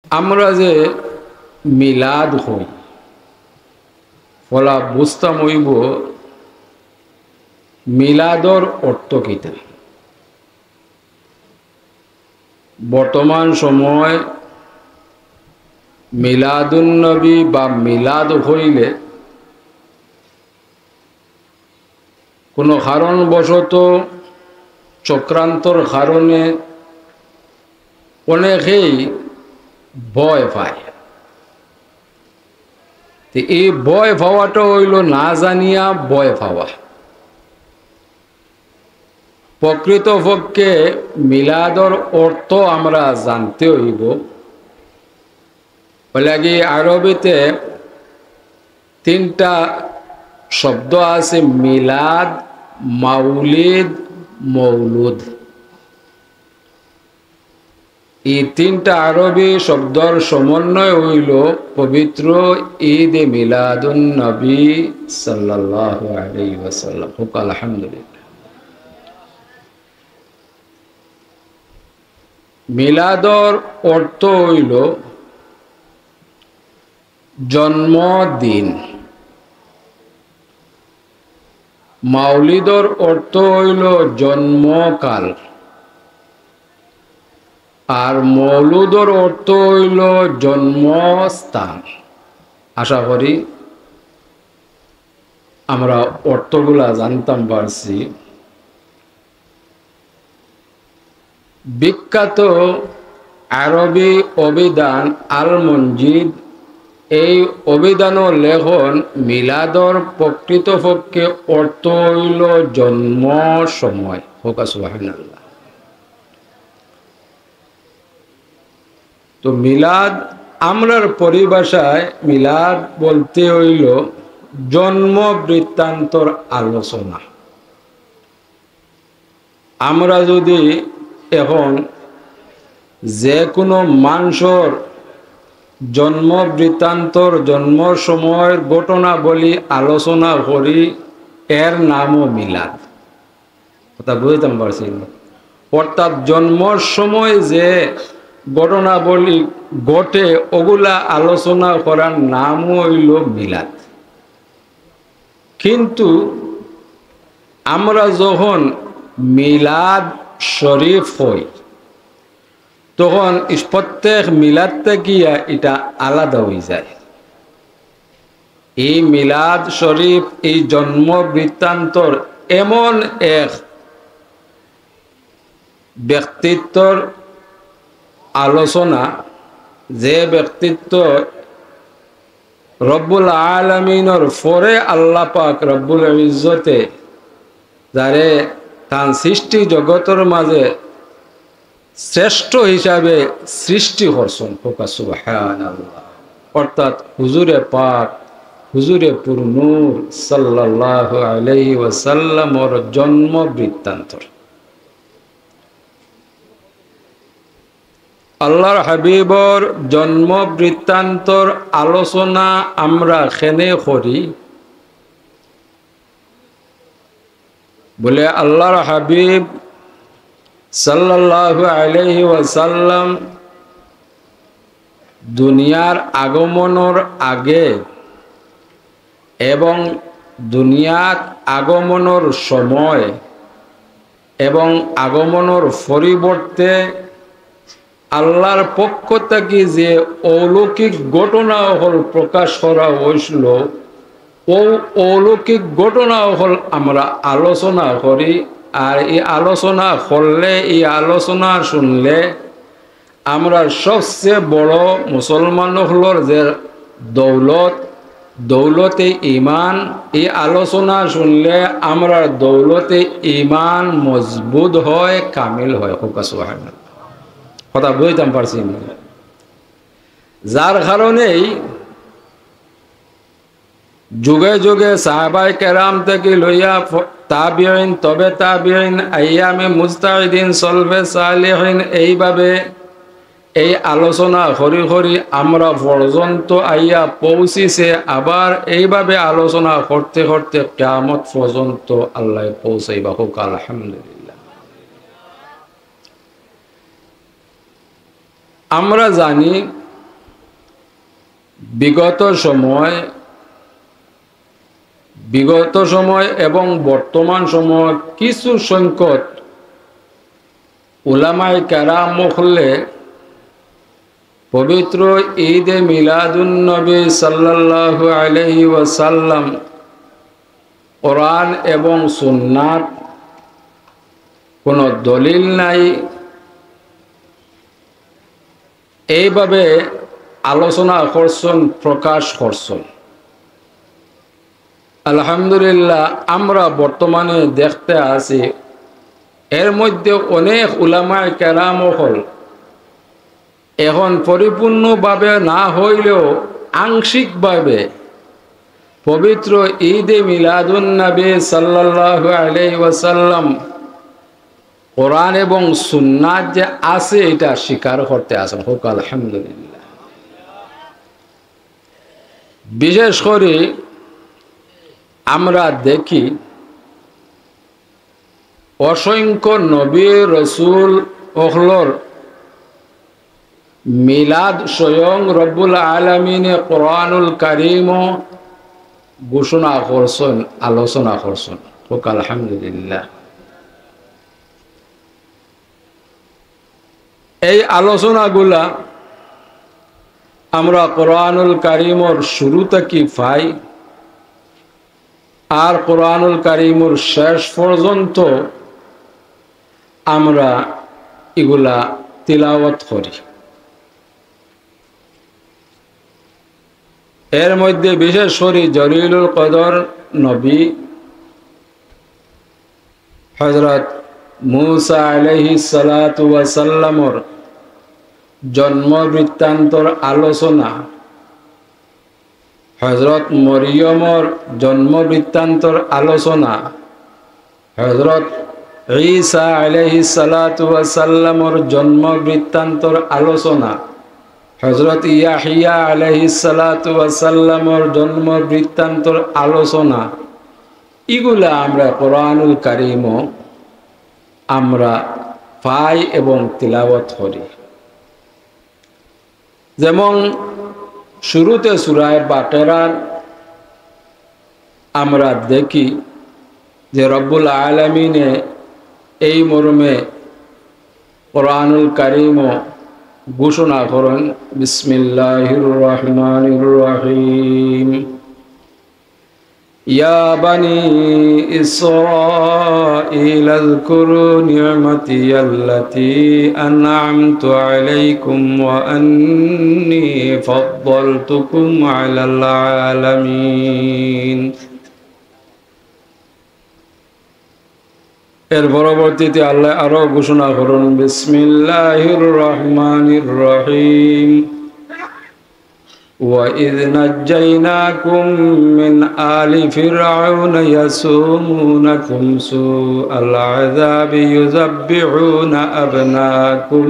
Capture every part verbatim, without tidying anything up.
আমরা যে মিলাদ কই, পয়লা বুঝতাম অইবো মিলাদর অর্থ কিতা। বর্তমান সময় মিলাদুন নবী বা মিলাদ কইলে কোনো কারণবশত, চক্রান্তর কারণে অনেকেই ভয় পায়। তো এই ভয় পাওয়াটা অইলো না জানিয়া ভয় পাওয়া। প্রকৃতপক্ষে মিলাদর অর্থ আমরা জানতে অইবো। অইলাগি আরবিতে তিনটা শব্দ আছে, মিলাদ, মাউলিদ, মৌলুদ। এই তিনটা আরবি শব্দর সমন্বয় অইলো পবিত্র ঈদে মিলাদুন নবী সাল্লাল্লাহু আলাইহি ওয়াসাল্লাম। কউক্কা আলহামদুলিল্লাহ। মিলাদর অর্থ অইলো জন্মদিন। মাউলিদর অর্থ অইলো জন্মকাল। আর মৌলুদর অর্থ অইলো জন্মস্থান। আশা করি আমরা অর্থগুলা জানতাম পারছি। বিখ্যাত আরবি অভিধান আল মঞ্জিদ, এই অভিধানও লেখন মিলাদর প্রকৃতপক্ষে অর্থ অইলো জন্ম সময়। কউক্কা সুবহানাল্লাহ। তো মিলাদ, আমরার পরিভাষায় মিলাদ বলতে অইলো জন্ম বৃত্তান্তর আলোচনা। আমরা যদি এখন যে কোনো মানষর জন্ম বৃত্তান্তর, জন্মর সময়র ঘটনাবলী আলোচনা করি, এর নামও মিলাদ। কথা বুঝাইতাম পারছি না? অর্থাৎ জন্মর সময় যে ঘটনাবলী ঘটে, ওগুলা আলোচনা করার নামও অইলো মিলাদ। কিন্তু আমরা যখন মিলাদ শরীফ কই, তখন ইস-, প্রত্যেক মিলাদ থাকিয়া ইটা আলাদা অইযায়। এই মিলাদ শরীফ, এই জন্ম বৃত্তান্তর এমন এক ব্যক্তিত্বর আলোচনা, যে ব্যক্তিত্ব রব্বুল আলামিনর পরে আল্লাহ পাক রব্বুল ইজ্জতে যারে তান সৃষ্টি জগতর মাঝে শ্রেষ্ঠ হিসাবে সৃষ্টি করছইন। কউক্কা সুবহানাল্লাহ। অর্থাৎ হুজুরে পাক, হুজুরে পুরনূর সাল্লাল্লাহু আলাইহি ওয়াসাল্লামর জন্ম বৃত্তান্তর। আল্লাহর হাবিবর জন্ম বৃত্তান্তর আলোচনা আমরা কেনে করি? বলে, আল্লাহর হাবিব সাল্লাল্লাহু আলাইহি ওয়াসাল্লাম দুনিয়ার আগমনর আগে এবং দুনিয়াত আগমনর সময় এবং আগমনর পরিবর্তে আল্লাহর পক্ষ থাকি যে অলৌকিক ঘটনা অকল প্রকাশ করা অইছিল, অউ অলৌকিক ঘটনা অকল আমরা আলোচনা করি। আর এই আলোচনা করলে, এই আলোচনা শুনলে আমরা সবচেয়ে বড় মুসলমান অকলর যে দৌলত, দৌলতে ইমান, এই আলোচনা শুনলে আমরার দৌলতে ইমান মজবুত হয়, কামিল হয়। কউক্কা সুবহানাল্লাহ। কথা বুঝাইতাম পারছি না? যার কারণেই যুগে যুগে সাহাবায়ে কেরাম থাকি লইয়া ফ-, তাবিঈন, তবে তাবিঈন, আইয়ামে মুজতাহিদিন, সলফে সালেহিন, এইভাবে এই আলোচনা করি করি আমরা পর্যন্ত আইয়া পৌঁছিছে। আবার এইভাবে আলোচনা করতে করতে কিয়ামত পর্যন্ত আল্লাহ পৌঁছাইবা। কউক্কা আলহামদুলিল্লাহ। আমরা জানি বিগত সময় বিগত সময় এবং বর্তমান সময় কিছু সংখ্যক উলামায়ে কেরাম অকলে পবিত্র ঈদে মিলাদুন নবী সাল্লাল্লাহু আলাইহি ওয়াসাল্লাম, কোরআন এবং সুন্নাত কোনো দলিল নাই, এইভাবে আলোচনা করছইন, প্রকাশ করছইন। আলহামদুলিল্লাহ, আমরা বর্তমানে দেখতে আছি, এর মধ্যে অনেক উলামায়ে কেরাম অকল এখন পরিপূর্ণভাবে না হইলেও আংশিকভাবে পবিত্র ঈদে মিলাদুন নবী সাল্লাল্লাহু আলাইহি ওয়াসাল্লাম কোরআন এবং সুন্নাত যে আছে, এটা স্বীকার করতে আছেন। হোক আলহামদুলিল্লাহ। বিশেষ করে আমরা দেখি অসংখ্য নবী রসুল অকলর মিলাদ স্বয়ং রব্বুল আলামিনে কোরআনুল কারীমও ঘোষণা করছইন, আলোচনা করছইন। হোক আলহামদুলিল্লাহ। এই আলোচনাগুলা আমরা কোরআনুল কারীমর শুরু থাকি পাই, আর কোরআনুল কারীমর শেষ পর্যন্ত আমরা ইগুলা তিলাওয়াত করি। এর মধ্যে বিশেষ করি জলিলুল কদর নবী হযরত মুসা আলাইহিস সালাতু ওয়াস সালামর জন্ম বৃত্তান্তর আলোচনা, হযরত মরিয়মর জন্ম বৃত্তান্তর আলোচনা, হযরত ঈসা আলাইহিস সালাতু ওয়াস সালামর জন্ম বৃত্তান্তর আলোচনা, হযরত ইয়াহিয়া আলাইহিস সালাতু ওয়াস সালামর জন্ম বৃত্তান্তর আলোচনা, ইগুলা আমরা কোরআনুল কারীমও আমরা পাই এবং তিলাওয়াত করি। যেমন শুরুতে সূরায়ে বাকারার আমরা দেখি যে রব্বুল আলামিনে এই মর্মে কোরআনুল কারীমও ঘোষণা করেন, বিসমিল্লাহির রহমানির রহিম। يا بني إسرائيل اذكروا نعمتي التي أنعمت عليكم وأني فضلتكم على العالمين. এর পরবর্তীতে আল্লাহ আরো ঘোষণা করুন, বিসমিল্লাহির রহমানির রহিম। وإذ نجيناكم من آل فرعون يسومونكم سوء العذاب يذبحون أبناءكم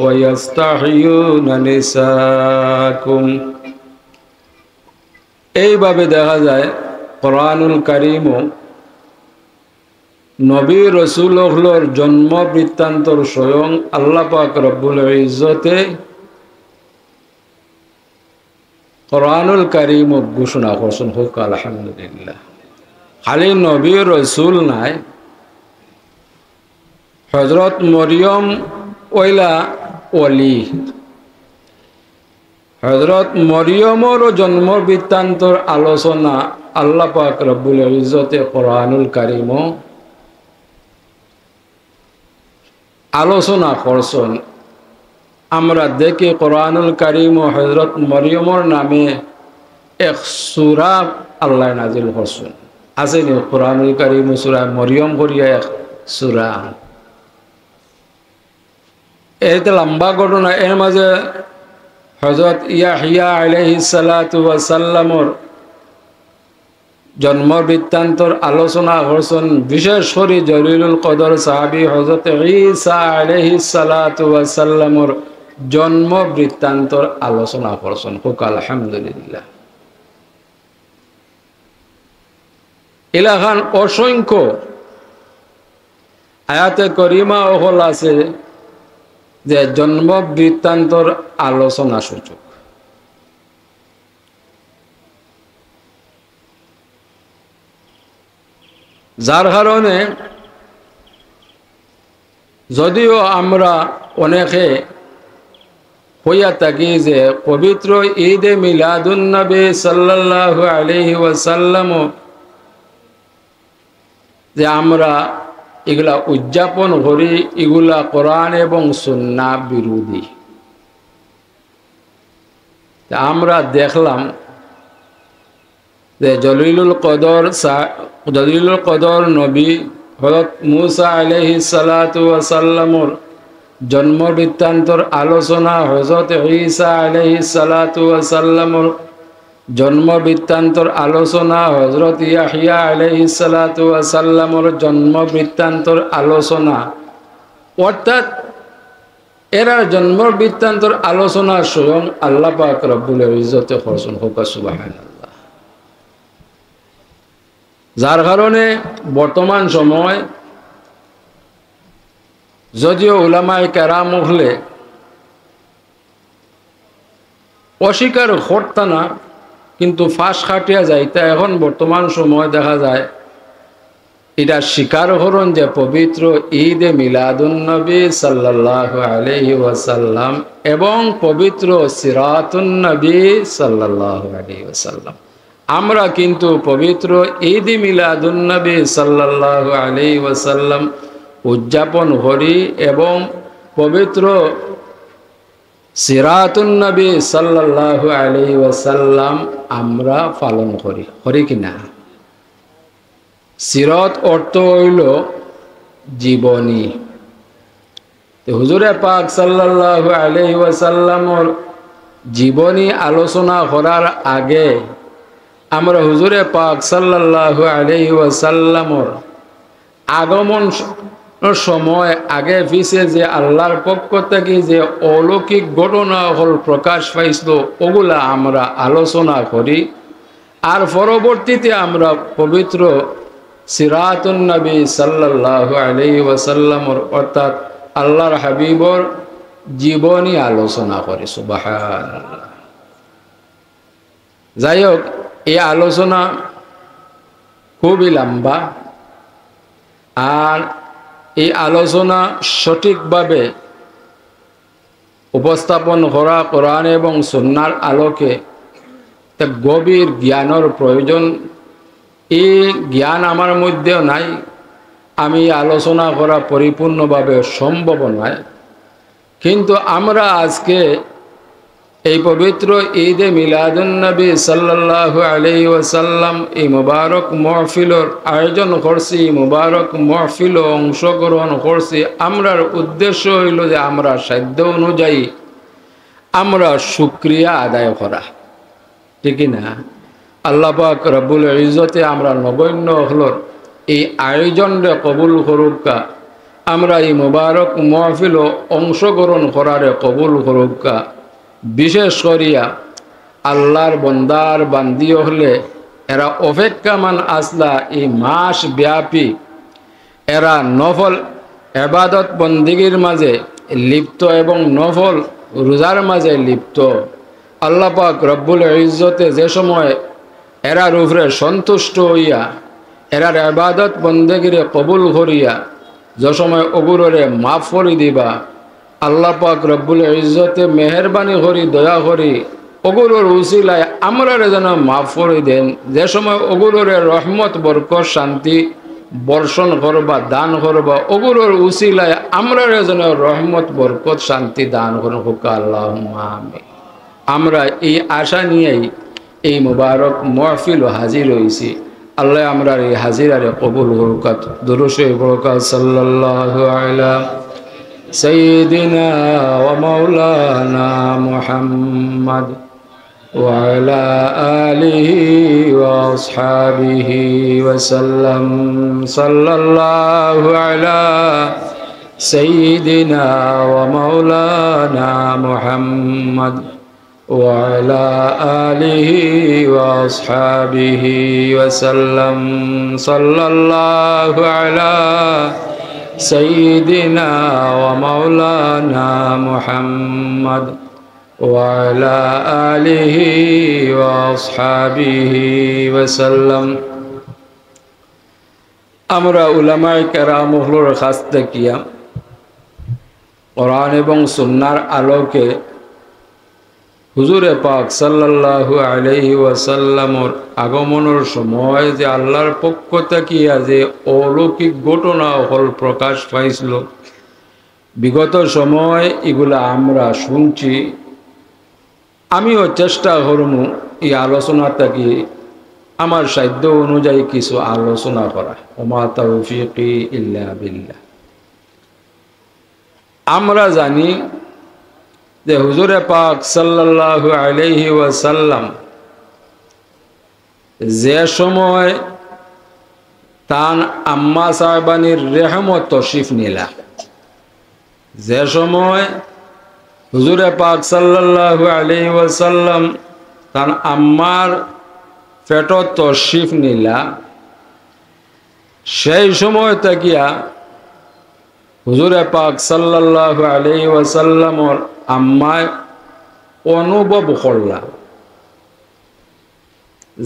ويستحيون نساءكم। এইভাবে দেখা যায় কোরআনুল কারীমও নবী রসুল অকলর জন্ম বৃত্তান্তর স্বয়ং আল্লাহ পাক রব্বুল ইজ্জতে কোরআনুল কারীমও ঘোষণা করছেন। হোক আলহামদুলিল্লাহ। খালি নবী রসুল নায়, হযরত মরিয়ম অইলা ওলি। হযরত মরিয়মর জন্ম বৃত্তান্তর আলোচনা আল্লাহ পাক রব্বুল ইজ্জতে কোরআনুল কারীমও আলোচনা করছেন। আমরা দেখি কোরআনুল কারীমও হযরত মরিয়মর নামে এক সূরা আল্লাহ নাজিল করছেন। আছে নি কোরআনুল কারীমও সূরা মরিয়ম করিয়া এক সূরা? এইটা লম্বা ঘটনা। এর মাঝে হযরত ইয়াহিয়া আলাইহিস সালাতু ওয়াস সালামর জন্ম বৃত্তান্তর আলোচনা করছেন, বিশেষ করি জলিলুল কদর সাহাবী হযরত ঈসা আলাইহিস সালাতু ওয়াস সালামর জন্ম বৃত্তান্তর আলোচনা করছেন। হোক আলহামদুলিল্লাহ। ইলাখান অসংখ্য আয়াতে করিমা অকল আছে যে জন্ম বৃত্তান্তর আলোচনা সূচক। যার কারণে যদিও আমরা অনেকে কইয়া থাকি যে পবিত্র ঈদে মিলাদুন নবী সাল্লাল্লাহু আলাইহি ওয়াসাল্লাম যে আমরা ইগুলা উদযাপন করি, ইগুলা কোরআন এবং সুন্নাহ বিরোধী। তে আমরা দেখলাম যে জলিলুল কদর সা-, জলিলুল কদর নবী হযরত মুসা আলাইহিস সালাতু ওয়াস সালামর জন্ম বৃত্তান্তর আলোচনা, হযরত ঈসা আলাইহিস সালাতু ওয়াস সালামর জন্ম বৃত্তান্তর আলোচনা, হযরত ইয়াহইয়া আলাইহিস সালাতু ওয়াস সালামর জন্ম বৃত্তান্তর আলোচনা, অর্থাৎ এরার জন্ম বৃত্তান্তর আলোচনা স্বয়ং আল্লাহ পাক রব্বুল ইজ্জতে করছইন। কউক্কা সুবহানাল্লাহ। যার কারণে বর্তমান সময় যদিও উলামায়ে কেরাম অকলে অস্বীকার করতা না, কিন্তু ফাঁস কাটিয়া যাইতা। এখন বর্তমান সময় দেখা যায় ইটা স্বীকার করইন যে পবিত্র ঈদে মিলাদুন নবী সাল্লাল্লাহু আলাইহি ওয়াসাল্লাম এবং পবিত্র সিরাতুন নবী সাল্লাল্লাহু আলাইহি ওয়াসাল্লাম। আমরা কিন্তু পবিত্র ঈদে মিলাদুন নবী সাল্লাল্লাহু আলাইহি ওয়াসাল্লাম উদযাপন করি এবং পবিত্র সিরাতুন নবী সাল্লাল্লাহু আলাইহি ওয়াসাল্লাম আমরা পালন করি, করি কি না? সিরাত অর্থ অইলো জীবনী। তে হুজুরে পাক সাল্লাল্লাহু আলাইহি ওয়াসাল্লামর জীবনী আলোচনা করার আগে আমরা হুজুরে পাক সাল্লাল্লাহু আলাইহি ওয়াসাল্লামর আগমন স-, সময় আগে পিছে যে আল্লাহর পক্ষ থাকি যে অলৌকিক ঘটনা অকল প্রকাশ পাইছিল, অগুলা আমরা আলোচনা করি। আর পরবর্তীতে আমরা পবিত্র সিরাতুন নবী সাল্লাল্লাহু আলাইহি ওয়াসাল্লামর অর্থাৎ আল্লাহর হাবিবর জীবনী আলোচনা করি। সুবহানাল্লাহ। যাই হোক, এই আলোচনা খুবই লম্বা, আর এই আলোচনা সঠিকভাবে উপস্থাপন করা কোরআন এবং সুন্নাহর আলোকে তা গভীর জ্ঞানর প্রয়োজন। এই জ্ঞান আমার মধ্যেও নাই, আমি এই আলোচনা করা পরিপূর্ণভাবে সম্ভব নয়। কিন্তু আমরা আজকে এই পবিত্র ঈদে মিলাদুন নবী সাল্লাল্লাহু আলাইহি ওয়াসাল্লাম এই মুবারক মহফিলর আয়োজন করছি, এই মুবারক মহফিলো অংশগ্রহণ করছি। আমরার উদ্দেশ্য অইলো যে আমরা সাধ্য অনুযায়ী আমরা শুকরিয়া আদায় করা, ঠিক কি না? আল্লাহ পাক রব্বুল ইজ্জতে আমরা নগণ্য অকলর এই আয়োজনরে কবুল করউক্কা, আমরা এই মুবারক মহফিলো অংশগ্রহণ করারে কবুল করউক্কা। বিশেষ করিয়া আল্লাহর বন্দার বান্দি অকলে এরা অপেক্ষামান আছলা এই মাস ব্যাপী এরা নফল এবাদত বন্দিগির মাঝে লিপ্ত এবং নফল রোজার মাঝে লিপ্ত। আল্লাহ পাক রব্বুল ইজ্জতে যে সময় এরার উপরে সন্তুষ্ট অইয়া, এরার এবাদত বন্দেগিরে কবুল করিয়া, যে সময় অগুররে মাফ করি দিবা, আল্লাহ পাক রব্বুল ইজ্জতে মেহেরবানি করি, দয়া করি, অগুরর উসিলায় আমরারে যেন মাফ করি দেন। যে সময় অগুররে রহমত, বরকত, শান্তি বর্ষণ করবা, দান করবা, অগুরর উসিলায় আমরারে যেন রহমত, বরকত, শান্তি দান করুন, কউক্কা আল্লাহুম্মা আমিন। আমরা এই আশা নিয়েই এই মুবারক মহফিলো হাজির অইছি। আল্লাহ আমরার এই হাজিরারে কবুল করউক্কা। দুরূদ শরীফ পড়উক্কা, সাল্লাল্লাহু আলা সাইয়্যিদিনা ওয়া মাওলানা মুহাম্মদ ওয়া আলা আলিহি ওয়া আসহাবিহি ওয়া সাল্লাম। সাল্লাল্লাহু আলা সাইয়্যিদিনা ওয়া মাওলানা মুহাম্মদ وعلى آله وأصحابه وسلم. صلى الله على سيدنا ومولانا محمد وعلى آله وأصحابه وسلم. আমরা উলামায়ে কেরাম অকলর কাছ থাকিয়া কোরআন এবং সুন্নার আলোকে হুজুরে পাক সাল্লাল্লাহু আলাইহি ওয়াসাল্লামর আগমনর সময় যে আল্লাহর পক্ষ থাকিয়া যে অলৌকিক ঘটনা অকল প্রকাশ পাইছিল, বিগত সময় ইগুলা আমরা শুনছি। আমিও চেষ্টা করমু ই আলোচনা থাকি আমার সাধ্য অনুযায়ী কিছু আলোচনা করা। ওমা তৌফিকি ইল্লা বিল্লাহ। আমরা জানি যে হুজুরে পাক সাল্লাল্লাহু আলাইহি ওয়াসাল্লাম যে সময় তান আম্মা সাহেবানির রেহেমো তশরিফ নিলা, যে সময় হুজুরে পাক সাল্লাল্লাহু আলাইহি ওয়াসাল্লাম তান আম্মার পেটো তশরিফ নিলা, সেই সময় থাকিয়া হুজুরে পাক সাল্লাল্লাহু আলাইহি ওয়াসাল্লামর আম্মায় অনুভব করলা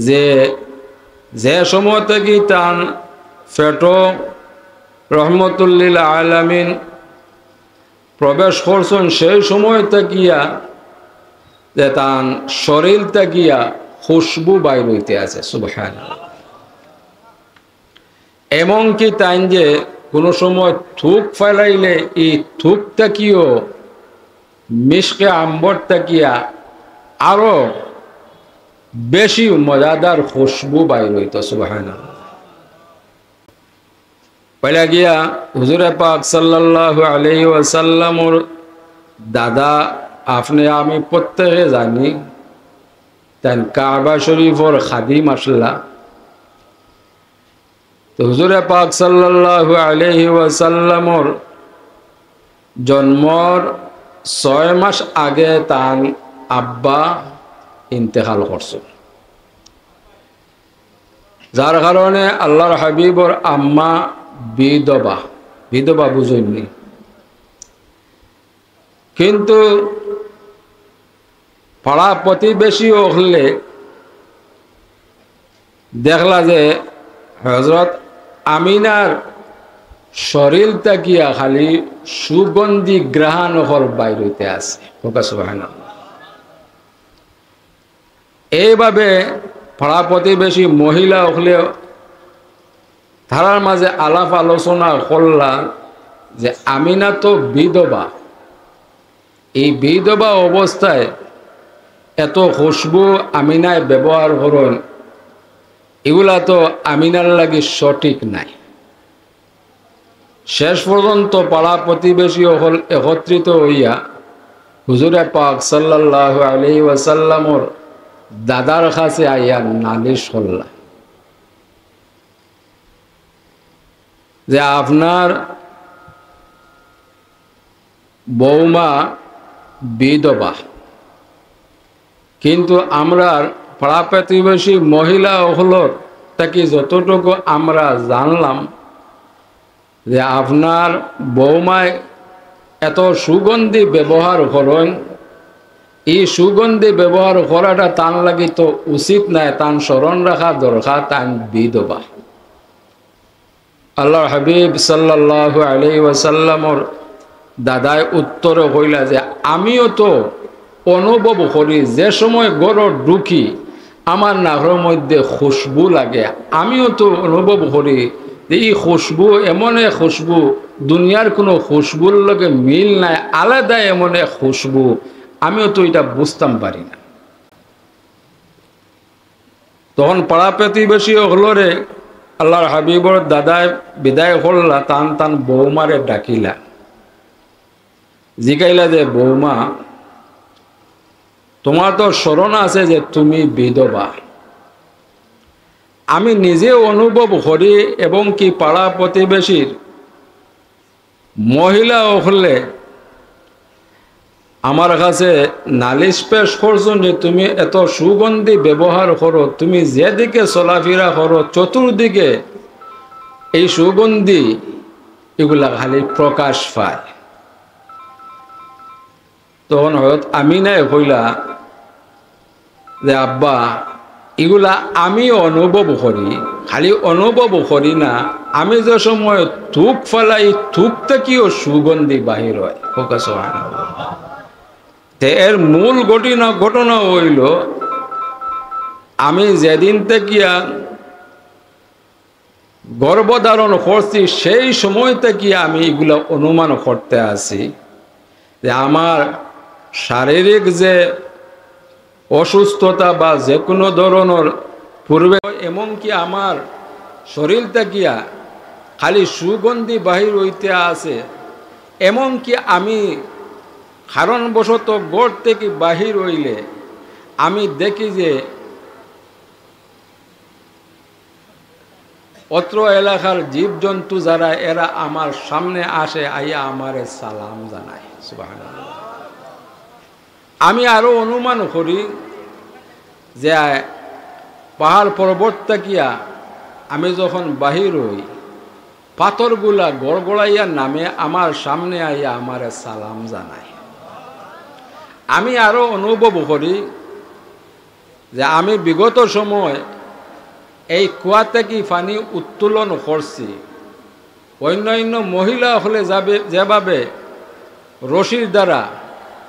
যে, যে সময় থাকি তান পেটো রহমতুল্লিল আলামিন প্রবেশ করছইন, সেই সময় থাকিয়া যে তান শরীর থাকিয়া খুশবু বাইর অইতে আছে। সুবহানাল্লাহ। এমনকি তাইন যে কোনো সময় থুক ফালাইলে ই থুক থাকিও মিশকে আম্বর থাকিয়া আরো বেশি মজাদার খুশবু বাইর অইতো। সুবহানাল্লাহ। পয়লা গিয়া হুজুরে পাক সাল্লাল্লাহু আলাইহি ওয়াসাল্লামর দাদা, আপনে আমি প্রত্যেকে জানি, তাইন কাবা শরীফর খাদিম আছলা। তো হুজুরে পাক সাল্লাল্লাহু আলাইহি ওয়াসাল্লামর জন্মর ছয় মাস আগে তান আব্বা ইন্তেকাল করছইন, যার কারণে আল্লাহর হাবিবর আম্মা বিধবা। বিধবা বুঝইননি? কিন্তু পাড়া প্রতিবেশী অকলে দেখলা যে হযরত আমিনার শরীর থাকিয়া খালি সুগন্ধি ঘ্রাণ অকল বাইর অইতে আছে। কউক্কা সুবহানাল্লাহ। এইভাবে পাড়া প্রতিবেশী মহিলা অকলে তারার মাঝে আলাপ আলোচনা করলা যে আমিনা তো বিধবা, এই বিধবা অবস্থায় এত খুশবু আমিনায় ব্যবহার করইন, ইগুলা তো আমিনার লাগি সঠিক নায়। শেষ পর্যন্ত পাড়া প্রতিবেশী অকল একত্রিত অইয়া হুজুরে পাক সাল্লাল্লাহু আলাইহি ওয়াসাল্লামর দাদার কাছে আইয়া নালিশ করলা যে আপনার বৌমা বিধবা, কিন্তু আমরার পাড়া প্রতিবেশী মহিলা অকলর থাকি যতটুকু আমরা জানলাম যে আপনার বৌমায় এত সুগন্ধি ব্যবহার করইন, ই সুগন্ধি ব্যবহার করাটা তান লাগি তো উচিত নায়, তান স্মরণ রাখা দরকার, তান বিধবা। আল্লাহর হাবিব সাল্লাল্লাহু আলাইহি ওয়াসাল্লামর দাদায় উত্তরে কইলা যে, "আমিও তো অনুভব করি, যে সময় ঘরো ঢুকি, আমার নাকর মধ্যে খুশবু লাগে, আমিও তো অনুভব করি যে ই খুশবু এমন এক খুশবু, দুনিয়ার কোনো খুশবুর লগে মিল নাই, আলাদা এমন এক খুশবু, আমিও তো ইটা বুঝতাম পারি না।" তখন পাড়া প্রতিবেশী অকলরে আল্লাহর হাবিবর দাদায় বিদায় করলা, তান তান বৌমারে ডাকিলা, জিকাইলা যে, "বৌমা, তোমার তো স্মরণ আছে যে তুমি বিধবা, আমি নিজে অনুভব করি এবং কি পাড়া প্রতিবেশীর মহিলা অকলে আমার কাছে নালিশ পেশ করছইন যে তুমি এত সুগন্ধি ব্যবহার করো, তুমি যেদিকে চলাফিরা করো চতুর্দিকে এই সুগন্ধি ইগুলা খালি প্রকাশ পায়।" তখন হযরত আমিনায় কইলা যে, "আব্বা, ইগুলা আমি অনুভব করি, খালি অনুভব করি না, আমি যে সময় থুক ফালাই, থুক থাকিও সুগন্ধি বাহির অয়। কউক্কা সুবহানাল্লাহ। তে এর মূল ঘটনা, ঘটনা অইলো, আমি যেদিন থাকিয়া গর্ভধারণ করছি, সেই সময় থাকি আমি ইগুলা অনুমান করতে আছি যে আমার শারীরিক যে অসুস্থতা বা যে কোনো ধরনের পূর্বে, এমনকি আমার শরীর থাকিয়া খালি সুগন্ধি বাহির অইতে আছে, এমনকি আমি কারণবশত ঘর থাকি বাহির অইলে আমি দেখি যে অত্র এলাকার জীবজন্তু যারা, এরা আমার সামনে আসে, আইয়া আমারে সালাম জানায়। সুবহানাল্লাহ। আমি আরো অনুমান করি যে পাহাড় পর্বত থাকিয়া আমি যখন বাহির অই, পাথরগুলা গড়গড়াইয়া নামে আমার সামনে আইয়া আমারে সালাম জানায়। আমি আরো অনুভব করি যে আমি বিগত সময় এই কুয়া থাকি পানি উত্তোলন করছি। অন্যান্য মহিলা অকলে যাবে, যেভাবে রশির দ্বারা,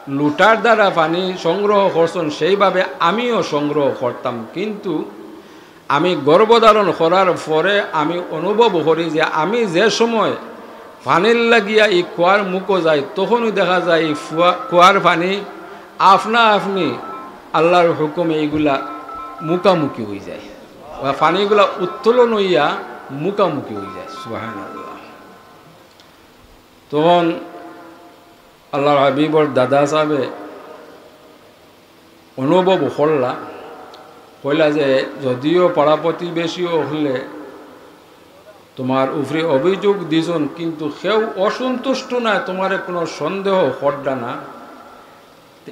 লুটার দ্বারা পানি সংগ্রহ করছইন, সেইভাবে আমিও সংগ্রহ করতাম। কিন্তু আমি গর্ভধারণ করার পরে আমি অনুভব করি যে আমি যে সময় পানির লাগিয়া ই কুয়ার মুখো যাই, তখনই দেখা যায় ই ফুয়া-, কুয়ার পানি আপনা আপনি আল্লাহর হুকুমে ইগুলা মুখামুখি অইযায়, বা পানিগুলা উত্তোলন অইয়া মুখামুখি অইযায়। সুবহানাল্লাহ। তখন আল্লাহর হাবিবর দাদা সাহেবে অনুভব করলা, কইলা যে, "যদিও পাড়া প্রতিবেশী অকলে তুমার উপরে অভিযোগ দিছইন, কিন্তু কেউ অসন্তুষ্ট নায়, তুমারে কোনো সন্দেহ কররা না।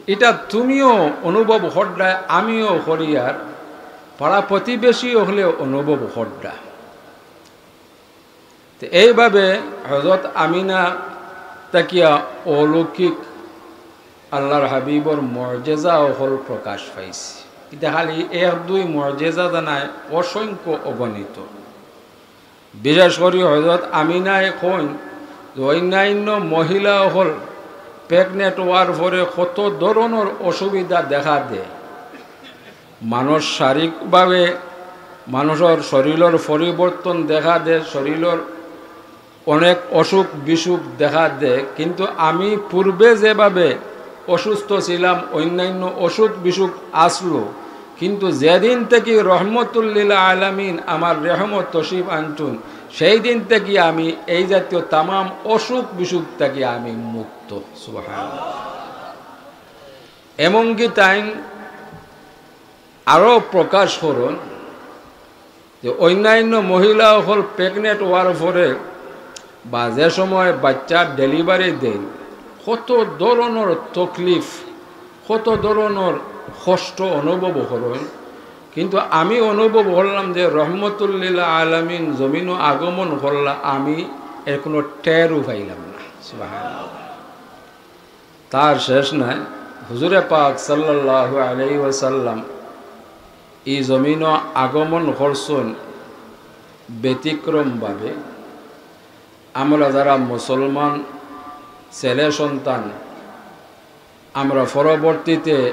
ইটা তুমিও অনুভব কররায়, আমিও করি, আর পাড়া প্রতিবেশী অকলে অনুভব কররা।" তে এইভাবে হযরত আমিনা থাকিয়া অলৌকিক আল্লাহর হাবিবর মুজিজা অকল প্রকাশ পাইছে। ইটা খালি এক দুই মুজিজা নায়, অসংখ্য অগণিত। বিশেষ করি হযরত আমিনায় কইন যে অন্যান্য মহিলা অকল pregnant অওয়ার পরে কত ধরনর অসুবিধা দেখা দেয়। মানুষ শারীরিকভাবে, মানুষর শরীরর পরিবর্তন দেখা দেয়, শরীরর অনেক অসুখ বিসুখ দেখা দেয়। কিন্তু আমি পূর্বে যেভাবে অসুস্থ ছিলাম, অন্যান্য অসুখ বিসুখ আসলো, কিন্তু যেদিন থাকি রহমতুল্লিল আলামিন আমার রহমত তশরিফ আনছইন, সেই দিন থাকি আমি এই জাতীয় তামাম অসুখ বিসুখ থাকি আমি মুক্ত। সুবহানাল্লাহ। এমনকি তাইন আরো প্রকাশ করইন যে অন্যান্য মহিলা অকল pregnant অওয়ার পরে বা যে সময় বাচ্চার delivery দেইন, কত ধরনর তকলিফ, কত ধরনর কষ্ট অনুভব করইন, কিন্তু আমি অনুভব করলাম যে রহমতুল্লিল আলামিন জমিনো আগমন করলা, আমি এর কোনো টেরও পাইলাম না। সুবহানাল্লাহ। তার শেষ নাই। হুজুরে পাক সাল্লাল্লাহু আলাইহি ওয়াসাল্লাম ই জমিনো আগমন করছইন ব্যতিক্রমভাবে। আমরা যারা মুসলমান ছেলে সন্তান, আমরা পরবর্তীতে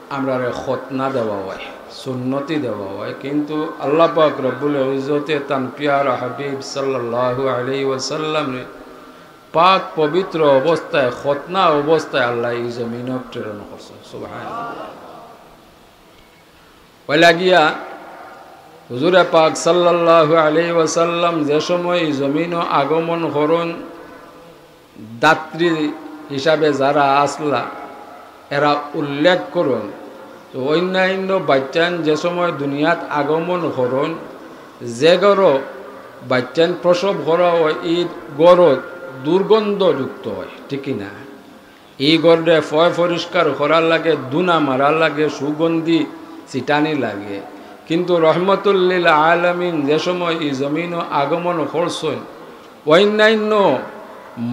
আমরারে খতনা দেওয়া হয়, সুন্নতি দেওয়া হয়, কিন্তু আল্লাহ পাক রব্বুল ইজ্জতে তান পিয়ারা হাবিব সাল্লাল্লাহু আলাইহি ওয়াসাল্লামরে পাক পবিত্র অবস্থায়, খতনা অবস্থায় আল্লাহ ই জমিনো প্রেরণ করছইন। সুবহানাল্লাহ। অইলা গিয়া হুজুরে পাক সাল্লাল্লাহু আলাইহি ওয়াসাল্লাম যে সময় ই জমিনো আগমন করইন, দাত্রী হিসাবে যারা আসলা, এরা উল্লেখ করইন, তো অন্যান্য বাচ্চাইন যে সময় দুনিয়াত আগমন করইন, যে ঘরো বাচ্চাইন প্রসব করা হয়, ই ঘরো দুর্গন্ধযুক্ত হয়, ঠিক কি না? ই ঘররে পয় পরিষ্কার করার লাগে, ধুনা মারার লাগে, সুগন্ধি ছিটানি লাগে। কিন্তু রহমতুল্লিল আলামিন যে সময় ই জমিনো আগমন করছইন, অন্যান্য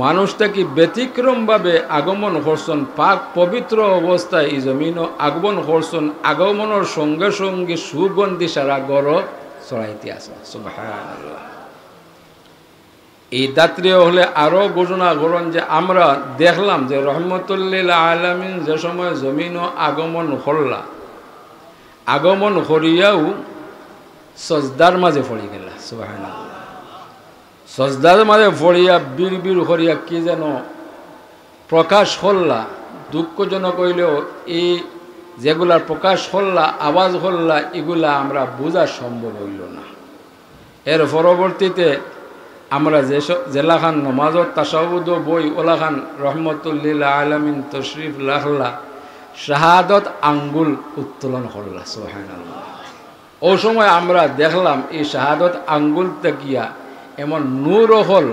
মানুষ থাকি ব্যতিক্রমভাবে আগমন করছইন, পাক পবিত্র অবস্থায় ই জমিনো আগমন করছইন। আগমনর সঙ্গে সঙ্গে সুগন্ধি সারা ঘরো ছড়াইতে আছে। সুবহানাল্লাহ। ই দাত্রী অকলে আরো ঘোষণা করইন যে আমরা দেখলাম যে রহমতুল্লিল আলামিন যে সময় জমিনো আগমন করলা, আগমন করিয়াউ সজদার মাঝে পড়ি গেলা। সুবহানাল্লাহ। সজদার মাঝে পড়িয়া বিড় বিড় করিয়া কি যেন প্রকাশ করলা। দুঃখজনক অইলেও ই যেগুলার প্রকাশ করলা, আওয়াজ করলা, ইগুলা আমরা বুঝা সম্ভব অইলো না। এর পরবর্তীতে আমরা যে স-, যেলাখান নমাজর তাশাহুদো বই, ওলাখান রহমতুল্লিল আলামিন তশরিফ রাখলা, শাহাদত আঙ্গুল উত্তোলন করলা। সুবহানাল্লাহ। অউ সময় আমরা দেখলাম ই শাহাদত আঙ্গুল থাকিয়া এমন নূর অকল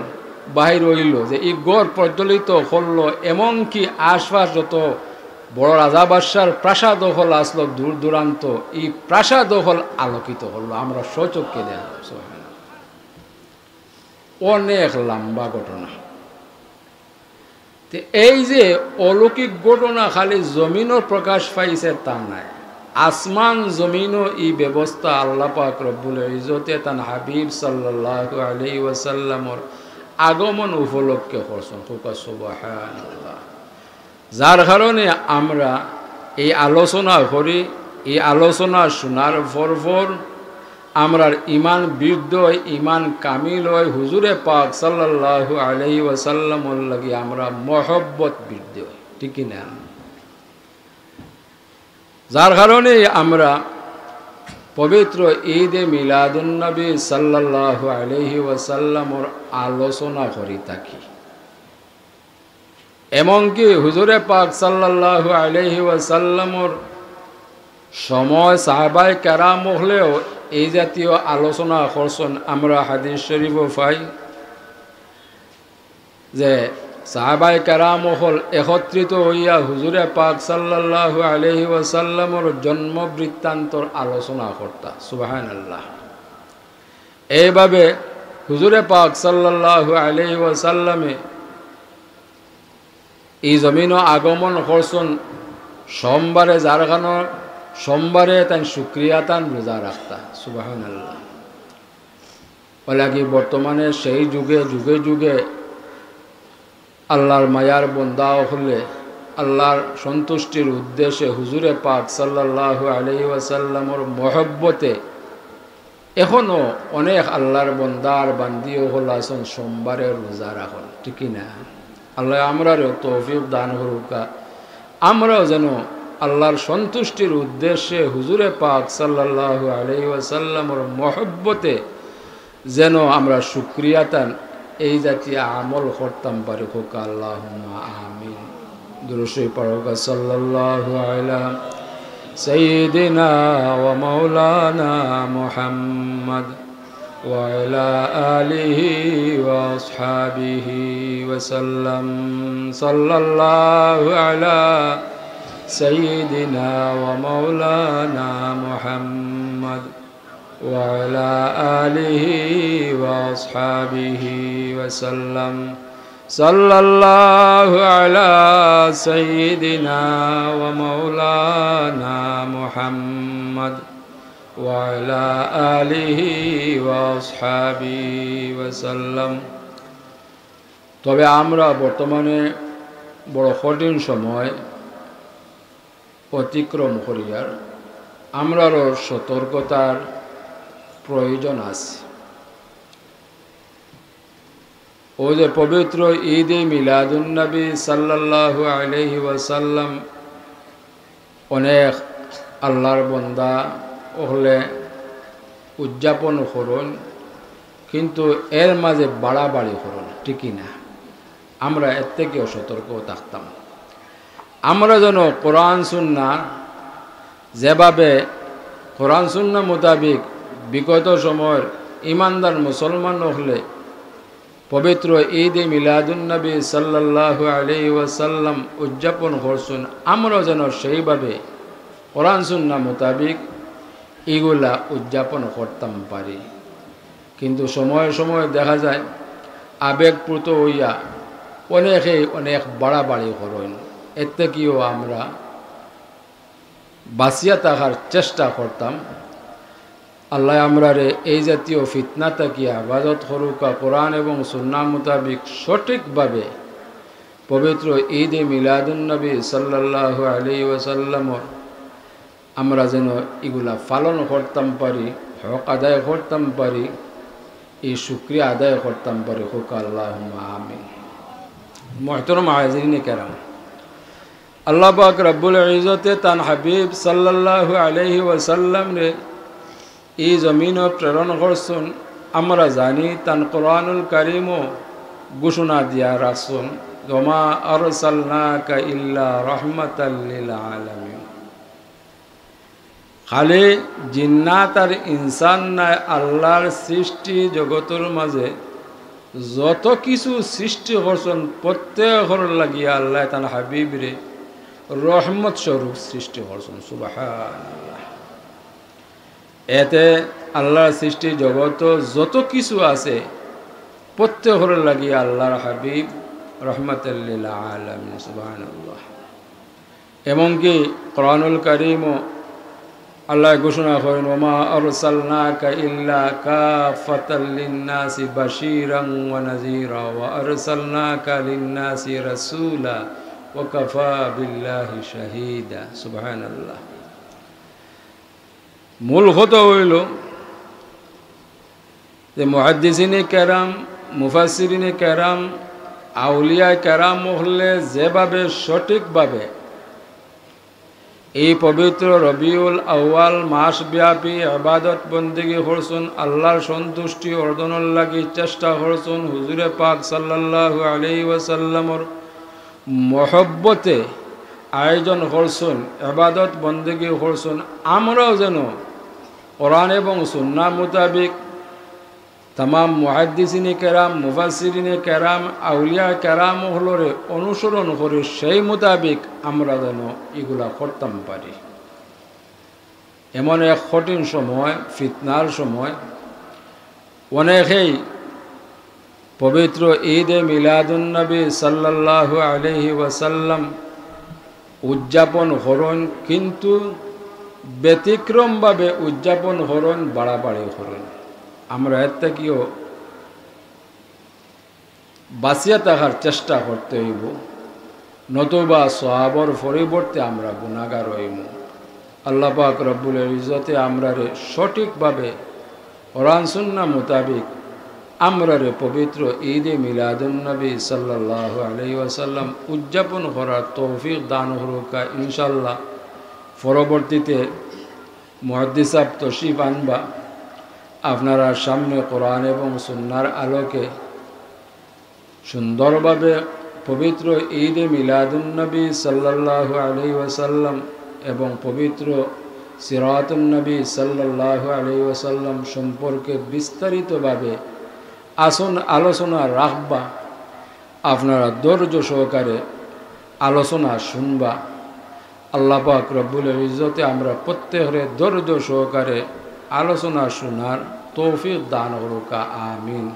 বাহির অইলো যে ই ঘর প্রজ্বলিত করলো, এমনকি আশপাশ যত বড় রাজা বাদশার প্রাসাদ অকল আছলো দূর দূরান্ত, ই প্রাসাদ অকল আলোকিত করলো। আমরা স্বচক্ষে দেখলাম। সুবহানাল্লাহ। অনেক লম্বা ঘটনা। তে এই যে অলৌকিক ঘটনা খালি জমিনো প্রকাশ পাইছে তা নায়, আসমান জমিনো ই ব্যবস্থা আল্লাহ পাক রব্বুল ইজ্জতে তান হাবিব সাল্লাল্লাহু আলাইহি ওয়াসাল্লামর আগমন উপলক্ষে করছইন। কউক্কা সুবহানাল্লাহ। যার কারণে আমরা এই আলোচনা করি, এই আলোচনা শোনার পর পর আমরার ইমান বৃদ্ধি অয়, ইমান কামিল অয়, হুজুরে পাক সাল্লাল্লাহু আলাইহি ওয়াসাল্লামর লাগি আমরার মহব্বত বৃদ্ধি অয়, ঠিক কি না? যার কারণে আমরা পবিত্র ঈদে মিলাদুন্নবী সাল্লাল্লাহু আলাইহি ওয়াসাল্লামর আলোচনা করি থাকি। এমনকি হুজুরে পাক সাল্লাল্লাহু আলাইহি ওয়াসাল্লামর সময় সাহাবায়ে কেরাম অকলেও এই জাতীয় আলোচনা করছইন। আমরা হাদিস শরীফো পাই যে সাহাবায়ে কেরাম অকল একত্রিত অইয়া হুজুরে পাক সাল্লাল্লাহু আলাইহি ওয়াসাল্লামর জন্ম বৃত্তান্তর আলোচনা করতা। সুবহানাল্লাহ। এইভাবে হুজুরে পাক সাল্লাল্লাহু আলাইহি ওয়াসাল্লামে ই জমিনো আগমন করছইন সোমবারে, যার কারণে সোমবারে তাইন শুকরিয়া তান রোজা রাখতা। সুবহানাল্লাহ। অলাগি বর্তমানে সেই যুগে, যুগে যুগে আল্লাহর মায়ার বন্দা অকলে আল্লাহর সন্তুষ্টির উদ্দেশ্যে হুজুরে পাক সাল্লাল্লাহু আলাইহি ওয়াসাল্লামর মহব্বতে এখনো অনেক আল্লাহর বন্দা আর বান্দি অকল আছইন সোমবারে রোজা রাখইন, ঠিক কি না? আল্লাহ আমরারেও তৌফিক দান করুক্কা, আমরাও যেন আল্লাহর সন্তুষ্টির উদ্দেশ্যে হুজুরে পাক সাল্লাল্লাহু আলাইহি ওয়াসাল্লামর মহব্বতে যেন আমরা শুকরিয়া তান এই জাতীয় আমল করতাম পারি। কউক্কা আল্লাহুম্মা আমিন। দুরূদ শরীফ পড়ুক্কা, সাল্লাল্লাহু আলা সাইয়্যিদিনা ওয়া মাওলানা মুহাম্মদ ওয়া আলা আলিহি ওয়া আসহাবিহি ওয়া সাল্লাম। সাল্লাল্লাহু আলা সাইয়্যিদিনা ওয়া মাওলানা মুহাম্মদ وعلى آله وأصحابه وسلم. صلى الله على سيدنا ومولانا محمد وعلى آله وأصحابه وسلم. তবে আমরা বর্তমানে বড় কঠিন সময় অতিক্রম করিয়ার, আমরারও সতর্কতার প্রয়োজন আছে। অউ যে পবিত্র ঈদে মিলাদুন্নবী সাল্লাল্লাহু আলাইহি ওয়াসাল্লাম অনেক আল্লাহর বন্দা অকলে উদযাপন করইন, কিন্তু এর মাঝে বাড়াবাড়ি করইন, ঠিক কি না? আমরা এর থাকিও সতর্ক থাকতাম। আমরা যেন কোরআন সুন্নাহ যেভাবে, কোরআন সুন্নাহ মোতাবিক বিগত সময়র ইমানদার মুসলমান অকলে পবিত্র ঈদে মিলাদুন্নবী সাল্লাল্লাহু আলাইহি ওয়াসাল্লাম উদযাপন করছইন, আমরাও যেন সেইভাবে কোরআন সুন্নাহ মোতাবিক ইগুলা উদযাপন করতাম পারি। কিন্তু সময়ে সময়ে দেখা যায় আবেগপ্রুত অইয়া অনেকে অনেক বাড়াবাড়ি করইন, এর থাকিও আমরা বাঁচিয়া থাকার চেষ্টা করতাম। আল্লায় আমরারে এই জাতীয় ফিতনা থাকিয়া হেফাজত করুক্কা, কোরআন এবং সুন্নাহ মোতাবিক সঠিকভাবে পবিত্র ঈদে মিলাদুন্নবী সাল্লাল্লাহু আলাইহি ওয়াসাল্লামর আমরা যেন ইগুলা পালন করতাম পারি, হক আদায় করতাম পারি, এই শুকরিয়া আদায় করতাম পারি। কউক্কা আল্লাহুম্মা আমিন। মুহতারাম হাজিরিনে কেরাম, আল্লাহ পাক রব্বুল ইজ্জতে তান হাবিব সাল্লাল্লাহু আলাইহি ওয়াসাল্লামরে এই জমিনো প্রেরণ করছইন। আমরা জানি তান কোরআনুল কারীমো ঘোষণা দিয়া রাখছইন, "ওমা আরসালনাকা ইল্লা রাহমাতাল লিল আলামিন।" খালি জিন্নাত আর ইনসান নায়, আল্লার সৃষ্টি জগতর মাঝে যত কিছু সৃষ্টি করছইন, প্রত্যেকর লাগিয়া আল্লায় তান হাবিবরে রহমত স্বরূপ সৃষ্টি করছইন। সুবহানাল্লাহ। এতে আল্লার সৃষ্টি জগত যত কিছু আছে, প্রত্যেকর লাগিয়া আল্লার হাবিব রহমাতাল লিল আলামিন। সুবহানাল্লাহ। এমনকি কোরআনুল কারীমো আল্লায় ঘোষণা করইন, "ওমা আরসালনাকা ইল্লা কাফাতাল লিন্নাসি বাশীরান ওয়া নাযীরা ওয়া আরসালনাকা লিন্নাসি রাসূলা ওয়া কাফা বিল্লাহি শাহীদা।" সুবহানাল্লাহ। মূল কথা অইলো যে মুহাদ্দিসিনে কেরাম, মুফাসসিরিনে কেরাম, আউলিয়ায়ে কেরাম অকলে যেভাবে সঠিকভাবে এই পবিত্র রবিউল আউয়াল মাসব্যাপী ইবাদত বন্দেগী করছইন, আল্লার সন্তুষ্টি অর্জনর লাগি চেষ্টা করছইন, হুজুরে পাক সাল্লাল্লাহু আলাইহি ওয়াসাল্লামর মহব্বতে আয়োজন করছইন, ইবাদত বন্দেগী করছইন, আমরাও যেন কোরআন এবং সুন্নাহ মোতাবিক তামাম মুহাদ্দিসিনে কেরাম, মুফাসসিরিনে কেরাম, আউলিয়ায়ে কেরাম অকলরে অনুসরণ করি সেই মোতাবিক আমরা যেন ইগুলা করতাম পারি। এমন এক কঠিন সময়, ফিতনার সময়, অনেকেই পবিত্র ঈদে মিলাদুন্নবী সাল্লাল্লাহু আলাইহি ওয়াসাল্লাম উদযাপন করইন, কিন্তু ব্যতিক্রমভাবে উদযাপন করইন, বাড়াবাড়ি করইন। আমরা এর থাকিও বাঁচিয়া থাকার চেষ্টা করতে অইবো, নতুবা সওয়াবর পরিবর্তে আমরা গুনাগার অইমু। আল্লাহ পাক রব্বুল ইজ্জতে আমরারে সঠিকভাবে কোরআন সুন্নাহ মোতাবিক আমরারে পবিত্র ঈদে মিলাদুন্নবী সাল্লাল্লাহু আলাইহি ওয়াসাল্লাম উদযাপন করার তৌফিক দান করুক্কা ইনশাআল্লাহ। পরবর্তীতে মুহাদ্দিস সাব তশরিফ আনবা, আপনারার সামনে কোরআন এবং সুন্নাহর আলোকে সুন্দরভাবে পবিত্র ঈদে মিলাদুন্নবী সাল্লাল্লাহু আলাইহি ওয়াসাল্লাম এবং পবিত্র সিরাতুন্নবী সাল্লাল্লাহু আলাইহি ওয়াসাল্লাম সম্পর্কে বিস্তারিতভাবে আসন আলোচনা রাখবা। আপনারা ধৈর্য সহকারে আলোচনা শুনবা। আল্লাহ পাক রব্বুল ইজ্জতে আমরা প্রত্যেকরে ধৈর্য সহকারে আলোচনা শোনার তৌফিক দান করুক্কা, আমিন।